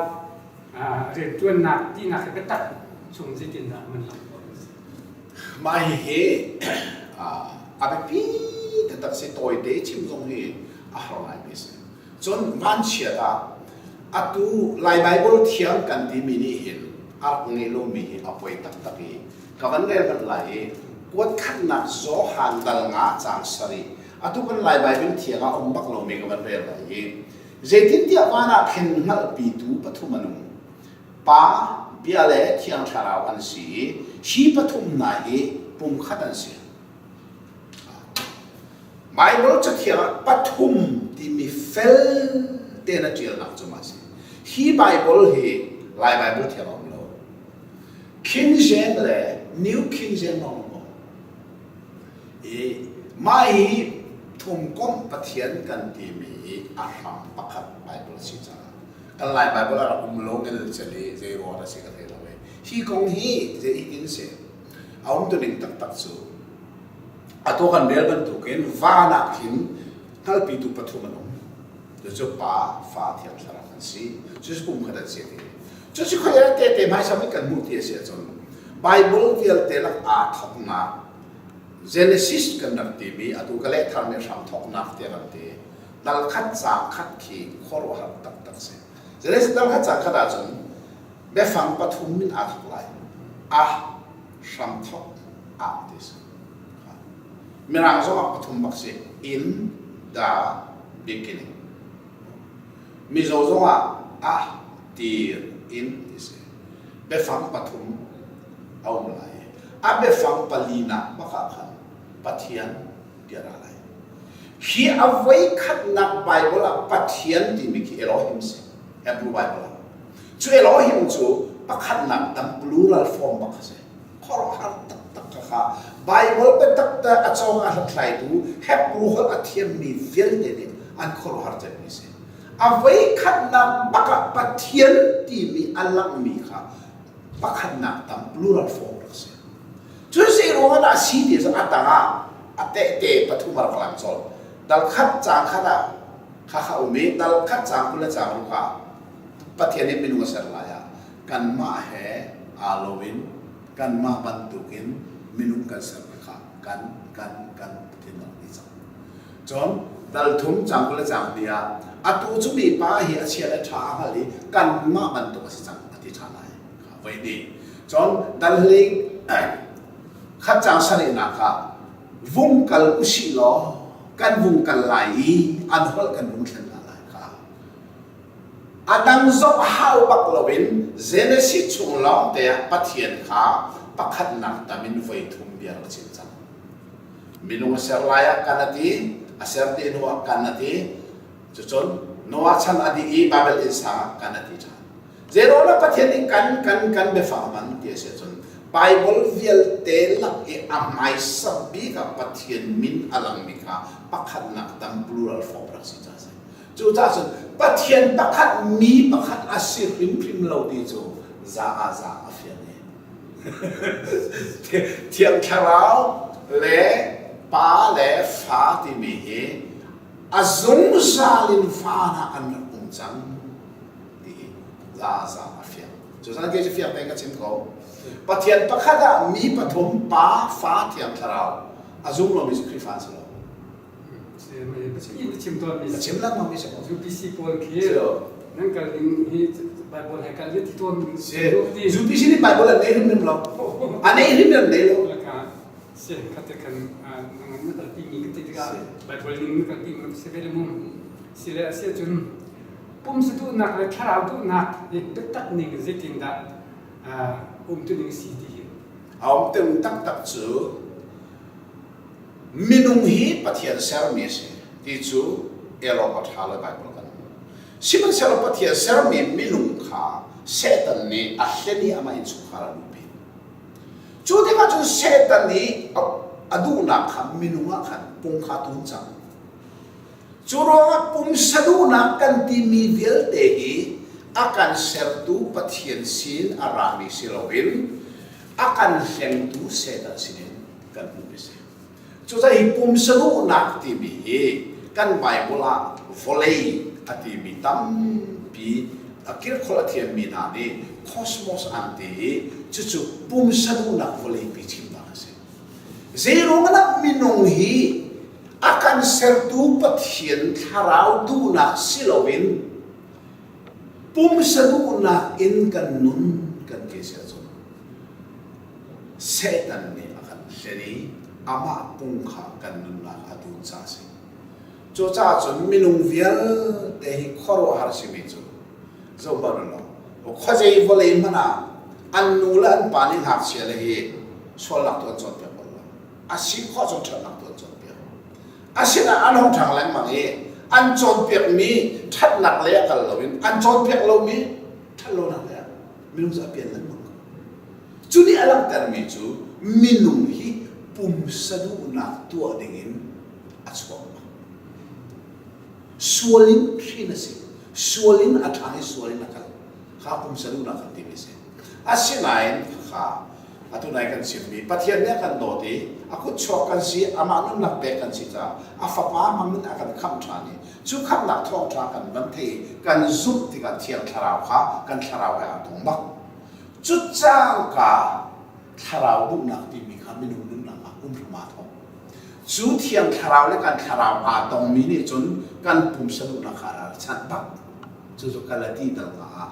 Speaker 1: rianṭuannak tinak hi biatak chung zeitindah man lang khawh a si?
Speaker 2: Mah hihi a biapi taktak si tawite chim zong hi a har ngaimi a si. Cun vanchiat ah atu Lai Baibal thiang kan timi nih hin a rak ngei lomi hi a poi taktak i ka van rel hmanh lai i kuat khatnak Johan dal nga caang sarih atu kan Lai Baibal thiang ah um bak lomi ka van rel lai i zeitintiah van ah khin hngalhpitu pathum an um Pa, Bia le Thiang Thlarau an si i hi pathum hna hi pumkhat an si. Baibal cathiang ah pathum timi fel tein a ṭialnak cu mah a si. Hi Baibal hi Lai Baibal thiang a um lo. King James le New King James lawng um. I mah hi thumkomh Pathian kan timi i a hram pakhat Baibal a si caah kan Lai Baibal a rak um lo ngel cel i zei ruang a si ka thei lo i hi kong hi zei in si a um tuning taktak cu atu kan rel bantukin van ah khin hngalpitu pathum an um. Cucu Pa, Fa, Thiang Thlarau an si. Cucu kum khat an si ti. Cucu khoi ah tete hmaisam in kan hmuh ti a si ahcun Bible vialte lak aa thoknak Genesis kan rak timi atu ka leh thar nih hram thoknak tiah kan ti. Dal khat caang khat khi khuaruahhar taktak si. Genesis dal khat caang khat ahcun biafang pathum in aa thok lai. A hram thok ah ti si. Mirang zong ah pathum bak si. In the beginning. Mizo zong ah ah tir in ti si. Biafang pathum a um lai. A biafang palinak bak ah khan Pathian bia ra lai. Hi a voikhatnak Bible ah Pathian timi khi Elohim si. Hebrew Bible ah. Cu Elohim cu pakhatnak tam plural form bak a si. Khuaruahhar taktak kha kha Baibal biatak te a cawng a hlathlaitu Hebrew holh a thiammi vialte nih an khuaruahhar cemmi a si. A voikhatnak bak ah Pathian timi a langhmi kha pakhatnak tam plural form rak si. Cun zei ruangah dah a si ti cu a tang ah a tehte pathum a rak lang colh. Dal khat caang khat ah kha kha um i dal khat caang 20 le caang ruk ah Pathian nih minung a ser lai ah kanmah he aa lo in kanmah bantukin minung kan ser kha kan kan kan Pathian rak ti cang. Cun dal thum cang kul le cang hnih ah atu cu mipa hi a chia le ṭha a hngal i kanmah bantuk a si cang a ti ṭhan lai kha voi hnih. Cun dal hlei khat cang sarihnak ah vung kal usih law kan vung kal lai i an holh kan vung thlen hna lai kha A dang zoh hau bak loin Genesis chung lawng te ah Pathian kha pakhatnak tam in voi thum bia rak chim cang. Minung a ser lai ah kan a ti, a ser te hnu ah kan a ti, cucun Noah chan a dih i Babel innsang ah kan a ti ṭhan. Zeiruangah Pathian nih kan kan kan biafang man ti a si ahcun Bible vialte lak i a hmaisa bik ah Pathian min a langmi kha pakhatnak tam plural form rak si ca a si. Cucaah cun Pathian pakhat mi pakhat a si hrimhrim lo ti cu za ah za a fian i Thiang Thlarau le Pa le Fa timi hi a zungzal in van ah an rak um cang ti hi za ah za a fiang. Cucaah kei cu fiang tein ka chim ko. Pathian pakhat ah mi pathum Pa, Fa, Thiang Thlarau a zum lomi cu Khrihfa an si lo.
Speaker 1: Chim tawnmi
Speaker 2: chim lengmang mi si
Speaker 1: UPC pawl khi nan kal ning hi. Bible he kal ti tawn.
Speaker 2: Si. UPC nih Bible an nei hrimhrim lo. A nei hrimhrim an nei lo.
Speaker 1: Si, khate kan na kalpi mi ka ti tikah Bible ning na kalpi mi si ve le mum. Si le a si ahcun pumsa duhnak le thlarau duhnak hi biatak ning zeitindah umtu ning si ti hi.
Speaker 2: A um taktak cu minung hi Pathian sermi a si ti cu el awk a ṭha lo Bible kan hmuh. Sihmanhsehlaw Pathian sermi minung kha Satan nih a hlen i amah innchungkhar a luhpi. Cu tikah cun Satan nih a duhnak kha minung ah khan pung kha tun cang. Cu ruangah pumsa duhnak kan timi vialte hi a kan sertu Pathian sin a rami si loin a kan hlengtu Satan sinin kan hmuh a si. Cucaah hi pumsa duhnak timi hi kan Bible ah vawlei a timi tampi a kirkholh a thiammi hna nih cosmos an ti i cucu pumsa duhnak vawleipi chimnak a si. Zeiruangah minung hi a kan sertu Pathian thlarau duhnak si loin pumsa duhnak in kan nun kan ti si ahcun Satan nih a kan hlen i amah pung kha kan nunnak a dun ca a si. Cucaah cun minung vialte hi khuaruahhar simi cu zohhmanh u law khuazei vawlei hmanh ah an nu le an pa nih ngakchia le hi sualnak tu an cawnpiak bal lo. A si khawh chung ṭhatnak tu an cawnpiak. Asinain an hung ṭhang lengmang i an cawnpiakmi ṭhatnak lei ah kal loin an cawnpiak lomi ṭhatlonak lei ah minung cu a pian lengmang ko. Cu nih a langhtermi cu minung hi pumsa duhnak tuah dingin a chuak bak. Sual in hrin a si. Sual in a ṭhang i sual in a kal. Kha pumsa duhnak kan timi a si. Asinain kha atu nai kan chimmi Pathian nih a kan dawt i a kutchuak kan si, amah nunnak pek kan si caah a fapa hmang in a kan khamh ṭhan i cu khamhnak thawngṭha kan van thei i kan zumh tikah Thiang Thlarau kha kan thlarau he aa tong bak. Cu cangka thlarau duhnak timi kha minung nunnak ah um hram aa thawk. Cu Thiang Thlarau le kan thlarau aa tongmi nih cun kan pumsa duhnak kha a ralchanh bak. Cucu Galati dal nga ah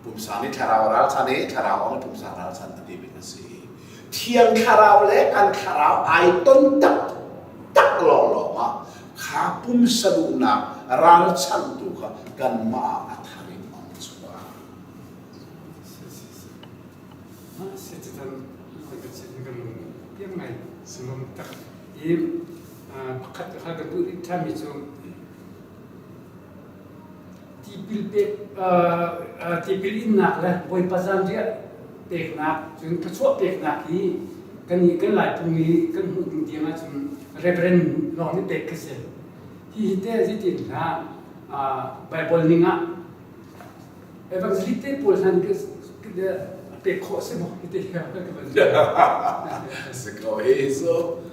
Speaker 2: pumsa nih thlarau a ralchan i thlarau nih pumsa a ralchan a timi a si. Thiang Thlarau le kan thlarau ai ton taktak lawnglawng ah kha pumsa duhnak ralchanhtu kha kanmah ah a thar in a chuak.
Speaker 1: Piang ngai sungom tak i pakhat kha ka duh rih ṭhanmi cu tipil pek tipil innak le Bawipa zanriah peknak cun thluachuah peknak hi kan i kan Laiphung i kan hmuh ding tiang ahcun Reverend lawng nih pek khi si. Hihi te zeitin hlah Bible ning ah Evangelist te pawl hna nih pek khawh si maw hi te
Speaker 2: Si ko hi cu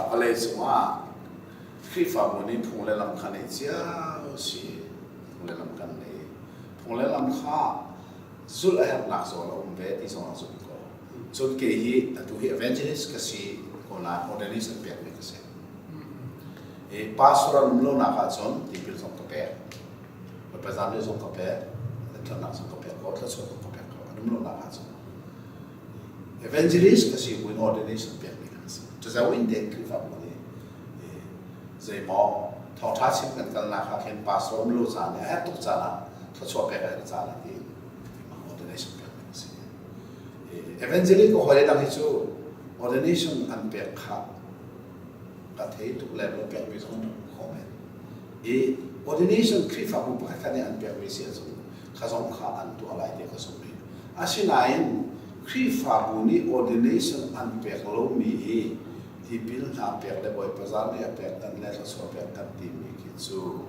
Speaker 2: vawlei cungah Khrihfabu nih phung le lam kha nei cio si. Phung le lam kan nei. Phung le lam kha zulh a herhnak zawn a um ve ti zong a zumh ko. Cun kei hi atu hi evangelist ka si ko nain ordination pekmi ka si. I pastor an um lonak ahcun tipil zong ka pek. Pazam zong ka pek. Ṭhatnak zong ka pek ko, thluachuah zong ka pek ko. An um lonak ahcun. Evangelist ka si buin ordination pekmi kan si. Cucaah in tein Khrihfabu nih zeimaw thawngṭha chim kan kalnak ah khin pastor um lo caan le a herh tuk caan ah thluachuah pek a herh caan ah tiin ordination pekmi a si. Evangelist ka hawi dang hi cu ordination an pek kha ka thei tuk lem lo pekmi zong an rak khawh men. I ordination Khrihfabu pakhat khat nih an pekmi si ahcun kha zong kha an tuah lai tiah ka zumh rih. Asinain Khrihfabu nih ordination an pek lomi hi tipil hna pek le Bawipa zanriah pek kan le thluachuah pek kan timi khi cu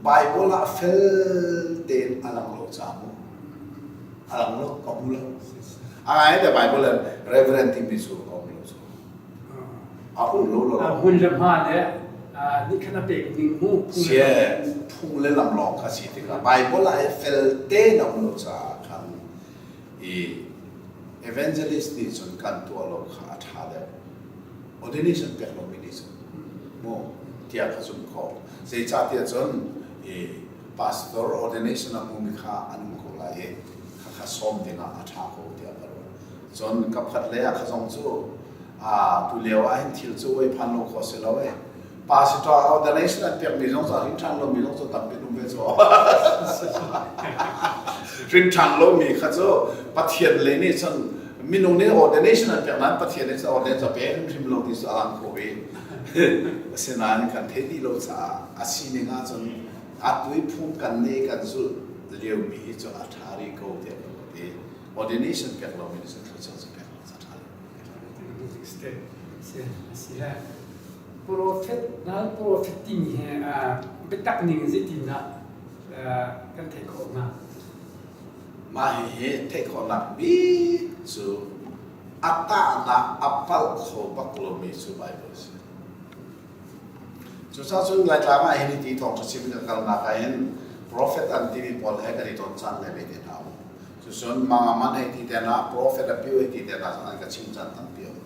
Speaker 2: Bible ah fel tein a lang lo ca mu. A lang lo, ka hmu lo. A ngai te Bible in Reverend timi cu a um lo cu. A um lo lo.
Speaker 1: Hmun le hma le nih khan a pek ning mu.
Speaker 2: Phung le lam lawng kha si tikah Bible ah fel tein a um lo caah khan i evangelist nih cun kan tuah lo kha a ṭha deuh. Ordination pek lomi nih cun mu tiah ka zumh khawh. Zeicahtiah cun i. Pastor ordination a hmumi kha an um ko lai i khakha sawm dingah a ṭha ko tiah ka ruah. Cun kapkhat lei ah kha zong cu tu lio ah hin thil cu oi phan lo khawh si lo e. Pastor ordination an pekmi zong cu a hrin ṭhan lomi zong cu tampi um ve cu. Hrin ṭhan lomi kha cu Pathian lei nih cun minung nih ordination an pek nain Pathian nih cun ordination a pe hrimhrim lo ti cu a lang ko i asinain kan theih dih lo caah a sining ahcun atu i phung kan ne kan zulh liomi hi cu a ṭha rih ko tiah ka ruat i ordination pek lomi nih cun thluachuah cu pek lo cu a ṭha lo.
Speaker 1: Prophet nal prophet timi he biatak ning zeitindah kan theih khawh hnga?
Speaker 2: Mah hihi theih khawhnak bik cu a tahnak a palh kho bak lomi cu Bible a si. Cucaah cun Laitlang ah hin ti thawngṭha chim in ka kalnak ah hin profet an timi pawl he kan i ton caan le ve te hna um. Cucun mangaman hei ti te hna, profet a piu hei ti te hna an ka chim caan tampi a um.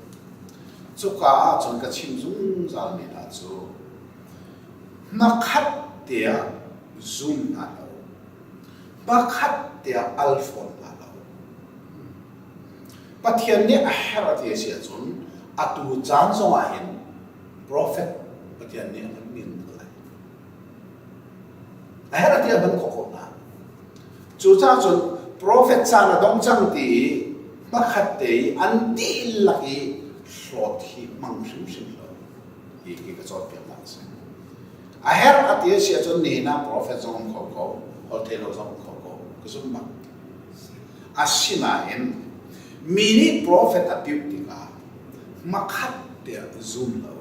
Speaker 2: Cuka ah cun ka chim zungzalmi hna cu hmakhat tiah zum hna lo, hmakhat tiah al fawn hna lo. Pathian nih a herh a ti a si ahcun atu caan zongah hin Prophet Pathian nih a hman min lai. A herh a ti a hman khawh ko hna. Cucaah cun prophet caan a dong cang ti i hmakhat te i an dihlak i hlawt hi hmang hrimhrim lo hi hi ka cawnpiaknak a si. A herh a ti a si ahcun nihin ah prophet zong um kho ko, holhtheihlo zong um kho ko, ka zum bak. Asinain mi nih prophet a piuh tikah hmakhat tiah zum lo,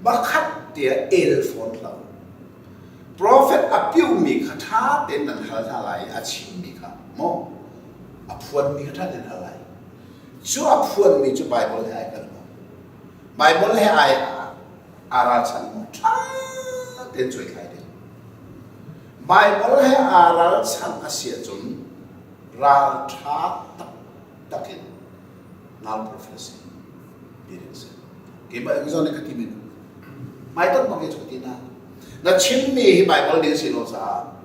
Speaker 2: hmakhat tiah el fawn lo. Profet a piuhmi kha ṭha tein nan hal hna lai i a chimmi kha maw a phuanmi kha ṭha tein hal lai. Cu a phuanmi cu Baibal he ai kalh maw? Baibal he ai aa ralchanh maw? Ṭha tein cuaithlai ding. Baibal he aa ralchanh a si ahcun ralṭha taktak in nal prophecy ti ding si keimah eng zawn ka ti men mai tak bang cu ka ti na na chimmi hi bible nih si lo caah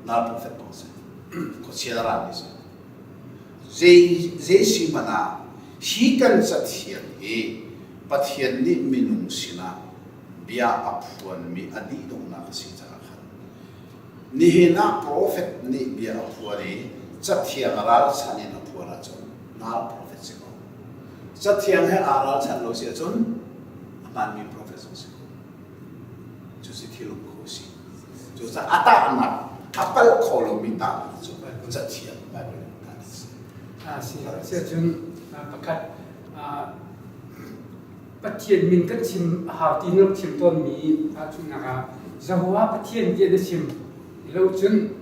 Speaker 2: nal prophet bang si khuachia na ran mi si zei zei si hmanh ah hi kan cathiang hi Pathian nih minung sinah bia a phuanmi a dih donghnak a si caah khan Nihin ah profet nih bia a phuan i Cathiang a ralchanh in a phuan ahcun nal profet si ko. Cathiang he aa ralchanh lo si ahcun a hmaanmi profet zong si ko. Cu si thil um kho si. Cucaah a tahnak a palh kho lomi tahnak cu Cathiang Bible in tah a si.
Speaker 1: A si. Si ahcun pakhat Pathian min kan chim a hau ti na rak chim tawnmi tahchunhnak ah Jehovah Pathian tiah na chim lo cun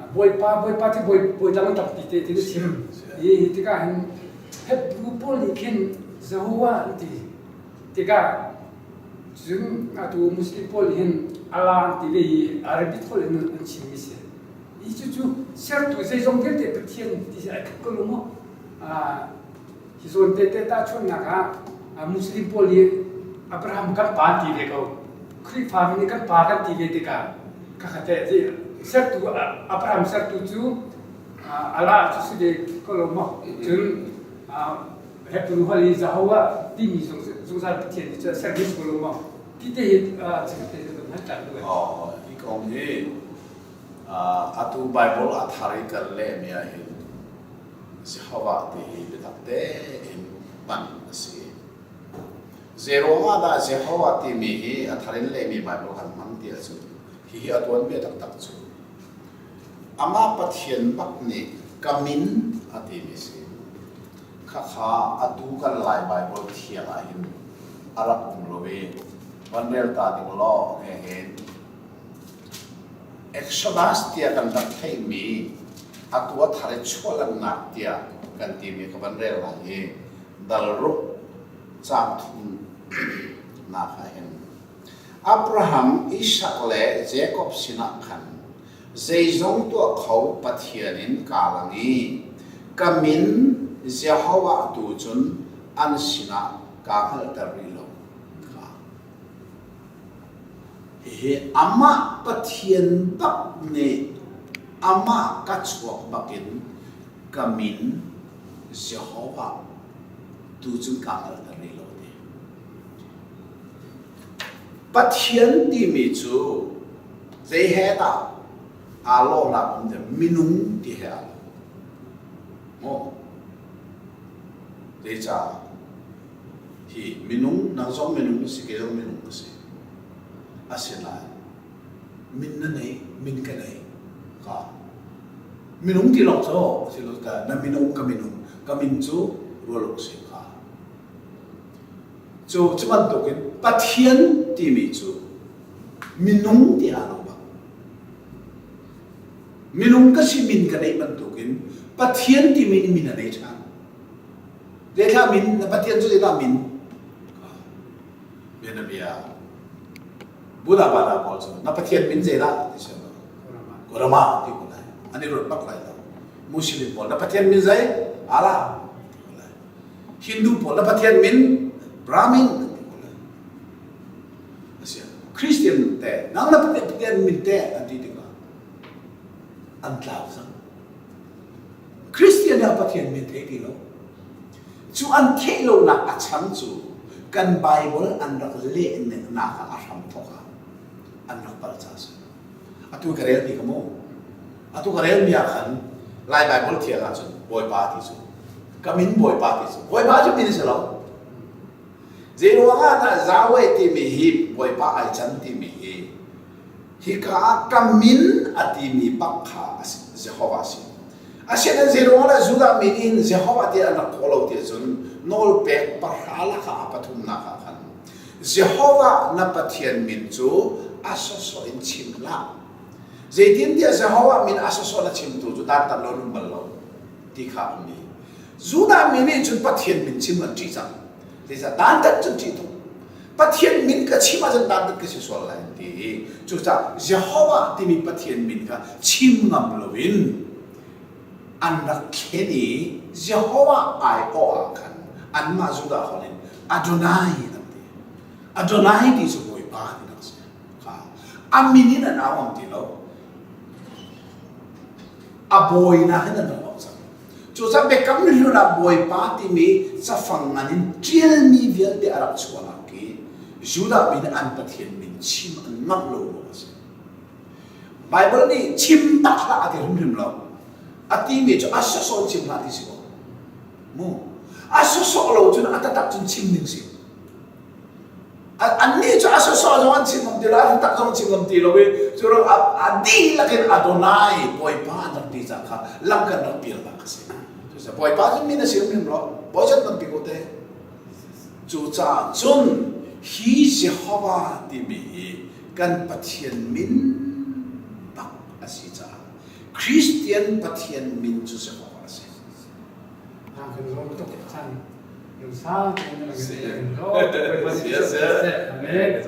Speaker 1: Bawipa Bawipa ti bawi bawi dang tampi te ti na chim i hi tikah hin Hebrew pawl nih khin Jehovah an ti tikah cun atu Muslim pawl nih hin Allah an ti ve i Arabic holh in an chimmi si hi cucu sertu zeizong vialte Pathian ti ai khat ko lo maw Hi zawn tete tahchunhnak ah Muslim pawl nih Abraham kan pa an ti ve ko. Khrihfami nih kan pa kan ti ve tikah khakha teh sertu Abraham sertu cu Allah cu si ve ko lo maw? Cun Hebrew holh i Jehovah timi zungzal Pathian nih cun a ser ko lo maw? Ti te hi te hi kan hal duh.
Speaker 2: Hi kong hi atu Bible a thar i kan lehmi ah hin Jehovah ti hi biatak tein hman a si. Zeiruangah dah Jehovah timi hi a thar in lehmi Baibal kan hman ti ahcun hihi a tuanbia taktak cu amah Pathian bak nih ka min a timi si. Khakha atu kan Lai Baibal thiang ah hin a rak um lo i van rel ta ding law he hin Exodus tiah kan rak theihmi atu a thar i chuahlannak tiah kan timi ka van rel lai i dal ruk caang thum nak ah hin Abraham, Isak le Jakob sinah khan zeizong tuah kho Pathian in kaa lang i ka min Jehovah tu cun an sinah kaa hngalhter rih lo kha. Hihi amah Pathian bak nih amah ka chuak bakin ka min Jehovah tu cun kaa hngalter rih lo ti. Pathian timi cu zei he dah aa lawhnak um deuh minung ti he aa lo. Maw? Zeicah? Hi minung, nang zong minung na si, kei zong minung ka si. Asinain min na nei, min ka nei. Ka minung ti lawng cu si lo ta na minung ka minung ka min cu rualuk si kha. Cu cu bantukin Pathian timi cu minung ti aa lo bak. Minung ka si min ka neih bantukin Pathian timi nih min a nei ṭhan. Zeithla min na Pathian cu zeidah min? Bianabia Buddha Bada pawl cu na Pathian min zeidah ti si Gorama ti ko lai. An i ruat bak lai lo. Muslim pawl na Pathian min zei? Allah ti ko lai. Hindu pawl na Pathian min Brahmin ti ko lai. Asia Christian te nang na Pathian min te an ti tikah an tlau cang. Christian ah Pathian min thei ti lo. Cu an theih lonak a chan cu kan Bible an rak lehnak ah a hram thawk ah an rak palh ca a si. Atu ka relmi ka mu. Atu ka relmi ah khan Lai Bible thiang ahcun Bawipa ti cu ka min Bawipa ti cu Bawipa cu min a si lo. Zei ruang ah dah Yahweh timi hi Bawipa ai can timi hi Hika ah ka min a timi bak kha Jehovah a si. Asinain zeiruang ah Judah mi nih Jehovah ti an rak kawh lo ti ahcun nawlpek pahra lakah a pathumnak ah khan Jehovah na Pathian min cu a sawsawh in chim hlah. Zeitintiah Jehovah min a sawsawh na chimtu cu dantat lo um bal lo ti kha a um i Judah mi nih cun Pathian min chim an ṭih cang. Zeicah dantat cun ṭih tuk. Pathian min ka chim ahcun dantat ka si sual lai an ti i cucaah Jehovah timi Pathian min kha chim ngam loin an rak thlen i Jehovah aiawh ah khan anmah Judah holh in Adonai an ti. Adonai ti cu Bawipa ti nak si. Kha a min in an au ngam ti lo. A bawinak in an rak auh cang. Cucaah biakam hlun ah Bawipa timi cafang ngan in ṭialmi vialte a rak chuahnak hi Judah mi nih an Pathian min chim an ngamh lo ruang a si. Baibal nih chim tak hlah a ti hrimhrim lo. A timi cu a sawsawh chim hlah ti si ko. Mu. A sawsawh lo cun a taktak cun chim ding si. Annih cu a sawsawh zong an chim ngam ti lo, a tak zong chim ngam ti lo i cu a dihlak in Adonai Bawipa an rak ti cang kha lam kan rak pialnak a si. Cucaah Bawipa cu min a si hrimhrim lo, Bawi chan tampi ko te. Cucaah cun hi Jehovah timi hi kan Pathian min bak a si caah Christian Pathian min cu Jehovah a si.
Speaker 1: Kan lawm tuk chan. Lungsau tein na kan lawm. Amen.